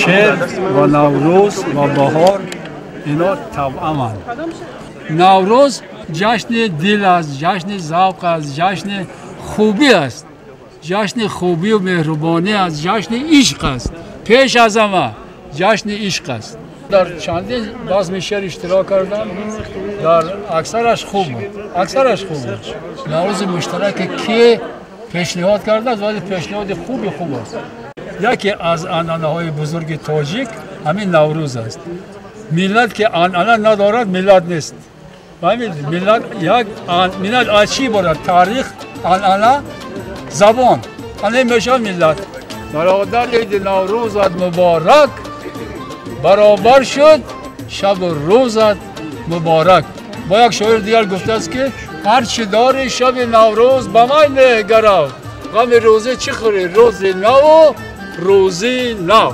Шеър ва Наврӯз ва баҳор ино тавъаманд. Наврӯз ҷашни дил аст, ҷашни завқ аст, ҷашни хубӣ аст, ҷашни хубию меҳрубонӣ аст, ҷашни ишқ аст. Пеш аз ҳама ҷашни ишқ аст. Дар чандин базми шеър иштирок кардам, дар аксараш хуб буд, аксараш хуб буд. Наврӯзи муштараке ки пешниҳод кардааст, вале пешниҳоди хуби хуб аст. Яке аз анъанаҳои бузурги тоҷик ҳамин Наврӯз аст. Миллат ки анъана надорад, миллат нест. Миллат як миллат аз чӣ иборат? Таърих, анъана, забон, ана мешавад миллат. Бародар, иди Наврӯзат муборак, баробар шуд шабу рӯзат муборак. Бо як шоир дигар гуфтааст, ки ҳарчи дори шаби Наврӯз ба ман мегарав, ғами рӯзӣ чӣ хӯрӣ, рӯзи наву рӯзи нав.